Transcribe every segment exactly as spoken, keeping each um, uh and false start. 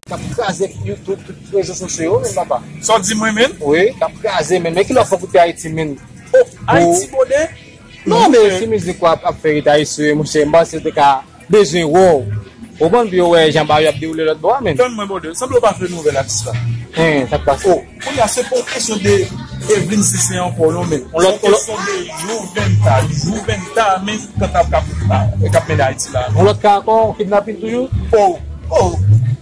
K ap kraze YouTube, tout rezo sosyo yo, men papa. Sa w di mwen, men? Wi, k ap kraze, men. Men ki lè w fè koute Ayiti, men? Oh, Ayiti, bode? Non, men si mizik ou ap, ap fè ret Ayiti, monchè, m panse te ka bezwen wè w. Ou konprann, pou yo wè jan bagay yo ap dewoule lòt bò a, men. Tann mwen, bode. Sanble w pa vle nouvèl atis la. Hein, sa k pase? Oh, kounye a, se pa yon kesyon de Evelyn Cisse ankò, non, men. Se yon kesyon de Juventa. Juventa, men, k ap, k ap, k ap mennen Ayiti la. Yon lòt ka ankò, kidnapin toujou? Oh, oh,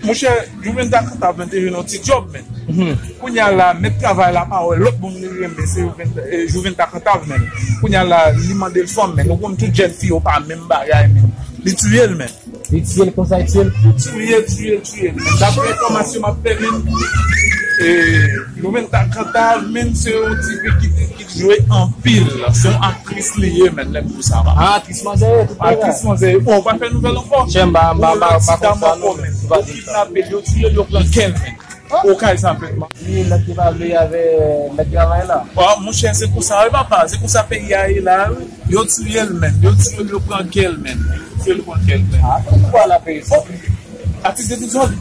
monchè, Juventa Cantave te jwenn yon ti djòb, men. Kounye a la, mèt travay la pa wè lòt moun li renmen, se Juventa, eh, Juventa Cantave, men. Kounye a la, li mande l fanm, men. Nou konn tout jèn fi yo pa menm bagay, men. Li tiye l, men. Li tiye l konsa, li tiye l. Tiye l, tiye l, tiye l. Daprè enfòmasyon m ap fè, men, e, Juventa Cantave, men, se yon tifi ki, ki jwe anpil. Se yon aktris li ye, men, lè m di w sa, papa. Ah, aktris manzè ye, tout bagay. Aktris manzè ye. Bon, ou pa fè nouvèl ankò? Chè, m pa, m pa, m pa, m pa konn sa, non, men. Yo kidnape l, yo tiye l, yo pran kè l, men. Okay sa fèt, man. Wi, nèg ki pa vle avè nèg travay la. Wa, monchè, se konsa, wi, papa. Se konsa peyi a ye la, wi. Yo tiye l, men. Yo tiye l, yo pran kè l, men. Yo tiye l, yo pran kè l, men. Ah, pou nou wè la peyi sa. Oh, atis de tout zòn.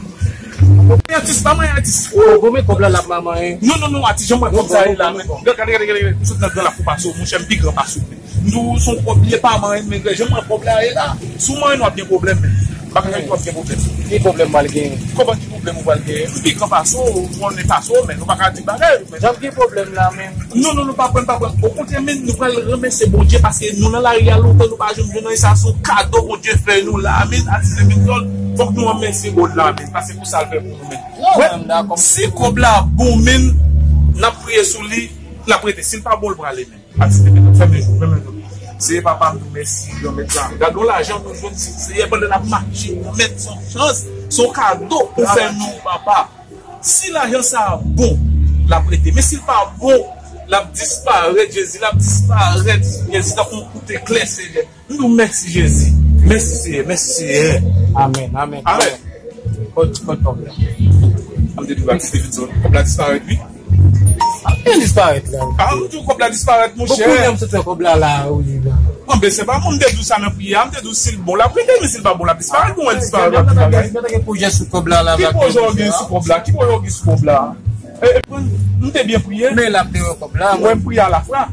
Atis, pa manyen atis. Oh, bon, men kòb la, l ap manyen. Non, non, non, atis, jan m wè kòb sa ye la, men. Gade, gade, gade, gade. M sot nan gran la pou pase w, monchè, m pi gran pase w, men. M di w, se yon kòb li ye, pa manyen, men jan m wè kòb la ye la, si w manyen, w ap gen pwoblèm, men. M pa ka di w ap gen pwoblèm. Ki pwoblèm m pral genyen? Kòman ki pwoblèm ou pral genyen? M pi gran pase w, ou konnen pase w, men nou pa ka di bagay, men. Jan m gen pwoblèm la, men. Non, non, nou pa pran, pa pran. Okontrè, men, nou pral remèsye Bondye paske nou nan lari a lontan, nou pa janm jwenn anyen, sa se yon kado Bondye fè nou la, men, atis de Minzòl, fòk nou remèsye God la, men, paske pou sa l fè pou nou, men. Non, wè, men m dakò. Si kòb la bon, men, n ap priye sou li, l ap rete. Si l pa bon, l prale, men. Atis de Minzòl, fèmen je w, fèmen je w. Seyè papa, m di w mèsi, Granmèt la. Gade yon lajan nou jwenn, Seyè, pandan n ap mache, Granmèt, se yon chans, se yon kado ou fè nou, papa. Si lajan sa a bon, l ap rete. Men si l pa bon, l ap disparèt, Jezi, l ap disparèt, Jezi, tankou yon kout eklè, Seyè. M di w mèsi, Jezi. Mèsi, Seyè, mèsi, Seyè. Amèn, amèn, amèn. Kot, kot kòb la? A m te di w atis de Minzòl. Kòb la disparèt, wi. Byen disparèt la. Ah, m di w kòb la disparèt, monchè. Bon, kounye a m sot fè kòb la la, wi, la. Anben, se pa mwen, m te di w sa nan priyè a, m te di w si l bon, l ap rete, men si l pa bon, l ap disparèt, bon, l disparèt, l ap disparèt. Gen pwojè sou kòb la, la. Ki pwojè w gen sou kòb la? Ki pwojè w gen sou kòb la? E, e, m te byen priye. Men l ap te wè kòb la. Wè, m priye a la fwa.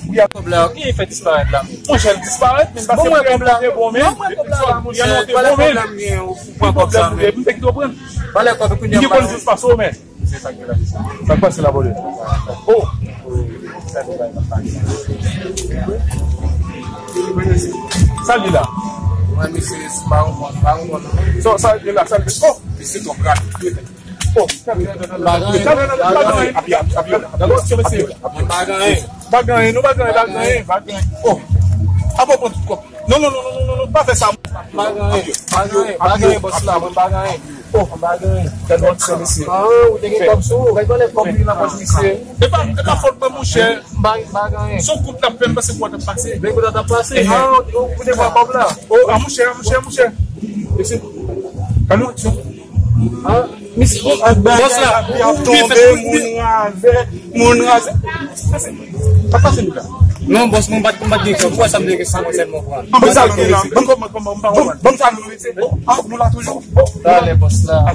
Kòb la, ki fè disparèt la? Monchè, l disparèt, men paske priyè nou te bon, men. Priyè nou te bon, men. Ki pwoblèm ou gen, ou pran kòb sa, men. M te kite w pran. Valè kòb, kounye a, m gen kòb jis pase w, men. Se sa k pase la, bòdè. Oh! Sa l ye la? Mwen, misye, se pa yon bon, pa yon bon, non. Sa, sa l ye la, sa l ye. Oh! Misye twò rapid. Oh, pa gen anyen, pa gen anyen. Api, api, api, api. Gade aksyon, mesye. Pa gen anyen. Pa gen anyen, non, pa gen anyen, pa gen anyen, pa gen anyen. Oh. Apa w pran tout kòb? Non, non, non, pa fè sa. Pa gen anyen, pa gen anyen, pa gen anyen, bòs la, mwen pa gen anyen. Oh, pa gen anyen. Gade aksyon, mesye. Ah, ou te gen kòb sou ou, gade kòb li nan pòch misye. E pa, e pa fòt mwen, monchè. M pa, m pa gen anyen. Se yon kout l ap fè, m panse kout la t ap pase. Men kout la t ap pase. Ah, ou te pran kòb la. Oh, ah, monchè, monchè, monchè. Mesye. Gade aksyon. Bòs la, ap tonbe, moun razè, moun razè. Sa pase nou la? Non, bòs, mwen pa t, mwen pa t gen kòb. Ou wè sa m te gen sou mwen sèlman pran. Ban m sa nou la. Ban m kòb mwen, ban m, ban m, ban m sa nou, mesye. Oh, ah, nou la toujou. Oh, talè, bòs la. Ah,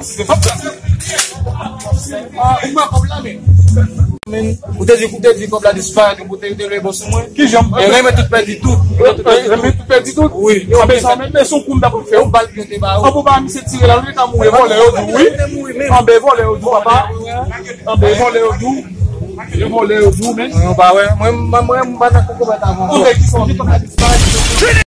ou te di, ou te di kòb la disparèt, ou te, ou te leve sou mwen. Ki jan? E renmen tout pèdi tout. Renmen tout pèdi tout? Wi. Anben sa menm, men se yon kou m t ap fè w. Yon bal yo te ba ou. Anben pa misye tire la, nou te ka mouri. Vòlè yo di w, wi. Anben vòlè yo di w, papa. Anben vòlè yo di w. E vòlè yo di w, men. Mwen pa wè. Mwen, mwen, mwen, m pa nan kokorat avè w. Anben ki sa w di kòb la disparèt?